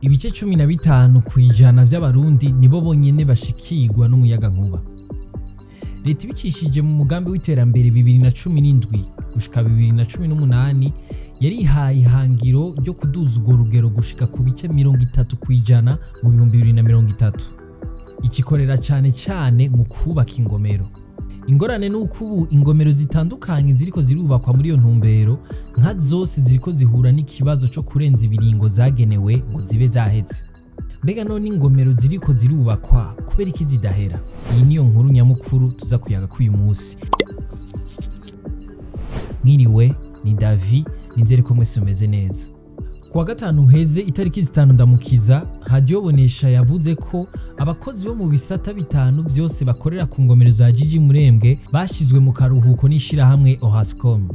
Ibice 15% vy'abarundi nibo bonyene bashikirwa n'umuyaga nkuba. Leta ibicishije mu mugambi w'iterambere 2017 gushika 2018 yarihaye ihangiro ryo kuduza urwo rugero gushika ku bice 30% mu 2030. Ikikorera cane cane mu kubaka ingomero. Ingorane nuko ubu ingomero zitandukanye ziriko zirubakwa muri iyo ntumbero nka zose ziriko zihura n'ikibazo co kurenza ibiringo zagenewe ngo zibe zaheze. Mbega none ingomero ziriko zirubakwa kubera iki zidahera? Iyi niyo nkuru nyamukuru tuza kuyaga k'uyu munsi. Mwiriwe, ni Davi, nizere ko mwese mumeze neza. Kuwa gatanu heze itariki 5 Ndamukiza, Radio Bonesha yavuze ko abakozi bo mu bisata bitanu vyose bakorera ku ngomero za Jiji Murembwe bashizwe mu karuhuko n'ishirahamwe Orascom.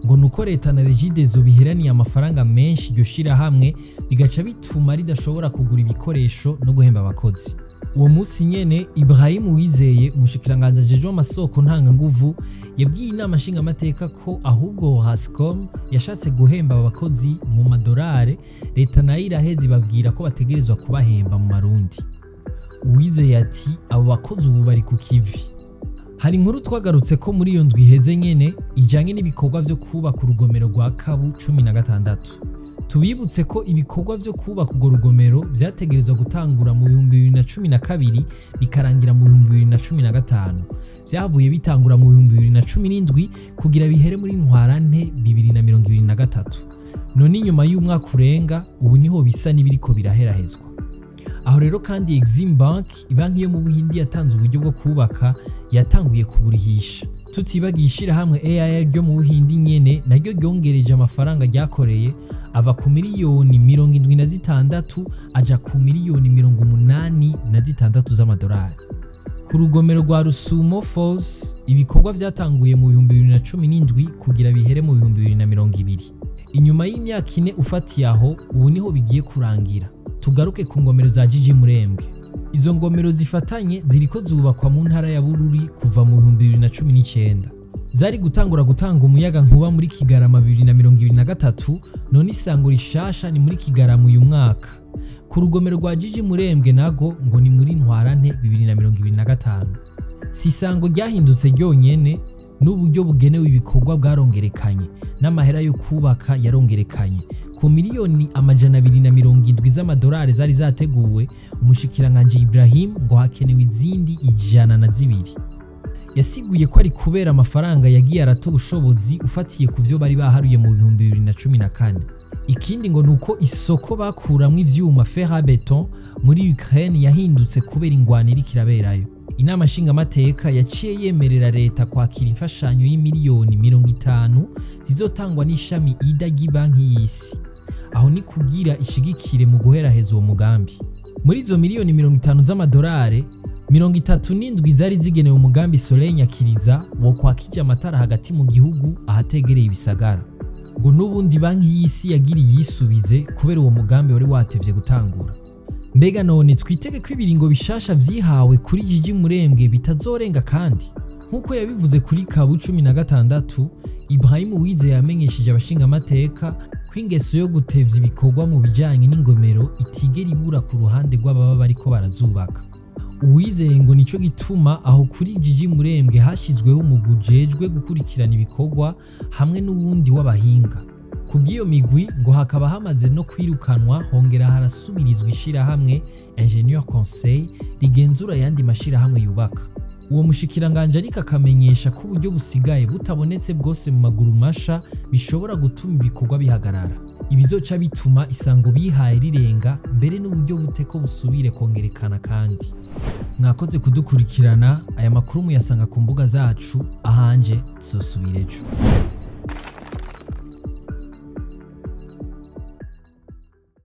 Ngo nuko leta na Regideso biheraniye amafaranga menshi iryo shirahamwe bigaca bituma ridashobora kugura ibikoresho no guhemba abakozi. Uwo musi nyene Ibrahim Uwizeye, umushikiranganje ajejwe amasoko ntanganguvu, yabwiye inama nshingamateka ko ahubwo Orascom yashatse guhemba abakozi mu madorare, leta nayo iraheze ibabwira ko bategerezwa kubahemba mu marundi. Uwizeye ati abo bakozi ubu bari ku kivi. Hari inkuru twagarutse ko muri iyo ndwi iheze nyene ijanye n'ibikorwa vyo kubaka urugomero rwa Kabu 16. Tubibutse ko ibikorwa vyo kubaka urwo rugomero vyategerezwa gutangura mu 2012 bikarangira mu 2015. Vyavuye bitangura mu 2017 kugira bihere muri Ntwarante 2023. None inyuma y'umwaka urenga ubu niho bisa n'ibiriko biraherahezwa. Aho rero kandi Exim Bank, ibanki yo mu Buhindi yatanze uburyo bwo kubaka, yatanguye kuburihisha. Tutibagiye ishirahamwe AIR ryo mu Buhindi nyene naryo ryongereje amafaranga ryakoreye ava ku miliyoni 76 aja ku miliyoni 86 z'amadolari. Ku rugomero rwa Rusumo Falls ibikorwa vyatanguye mu 2017 kugira bihere mu 2020. Inyuma y'imyaka ine ufatiye aho ubu niho bigiye kurangira. Tugaruke ku ngomero za Jiji Murembwe. Izo ngomero zifatanye ziriko zubakwa mu ntara ya Bururi kuva mu 2019. Zari gutangura gutanga umuyaga nkuba muri Kigarama 2023, none isango rishasha ni muri Kigarama uyu mwaka. Ku rugomero rwa Jiji Murembwe nago ngo ni muri Ntwarante 2025. Si isango ryahindutse ryonyene, n'uburyo bugenewe ibikorwa bwarongerekanye, n'amahera yo kubaka yarongerekanye. Ku miliyoni 270 z'amadolari zari zateguwe, umushikiranganje Ibrahim ngo hakenewe izindi 102. Yasiguye ko ari kubera amafaranga yagiye arata ubushobozi ufatiye ku vyo bari baharuye mu 2014. Ikindi ngo nuko isoko bakuramwo ivyuma fer à béton muri Ukraine yahindutse kubera ingwano iriko iraberayo. Inama nshingamateka yaciye yemerera leta kwakira imfashanyo y'imiliyoni 50 zizotangwa n'ishami IDA ry'ibanki y'isi. Aho ni kugira ishigikire mu guheraheza uwo mugambi. Muri izo miliyoni 50 z'amadolari, 37 zari zigenewe umugambi Soleil Nyakiriza wo kwakija amatara hagati mu gihugu ahategereye ibisagara. Ngo n'ubundi banki y'isi yagiriye yisubize kubera uwo mugambi wari watevye gutangura. Mbega none twitege ko ibiringo bishasha vyihawe kuri Jiji Murembwe bitazorenga kandi? Nkuko yabivuze kuri Kabu 16, Ibrahim Uwizeye yamenyesheje abashingamateka ko ingeso yo gutevya ibikorwa mu bijanye n'ingomero itigera ibura ku ruhande rw'ababa bariko barazubaka. Uwizeye ngo nico gituma aho kuri Jiji Murembwe hashizweho umugwi ujejwe gukurikirana ibikorwa hamwe n'uwundi w'abahinga. Kubw'iyo migwi ngo hakaba hamaze no kwirukanwa hongera harasubirizwa ishirahamwe Ingenieur Conseil rigenzura ayandi mashirahamwe yubaka. Uwo mushikiranganje ariko akamenyesha ko uburyo busigaye butabonetse bwose mu maguru masha bishobora gutuma ibikorwa bihagarara. Ibizoca bituma isango bihaye rirenga mbere n'uburyo buteko busubire kongerekana kandi. Mwakoze kudukurikirana, aya makuru muyasanga ku mbuga zacu, ahanje tuzosubira ejo.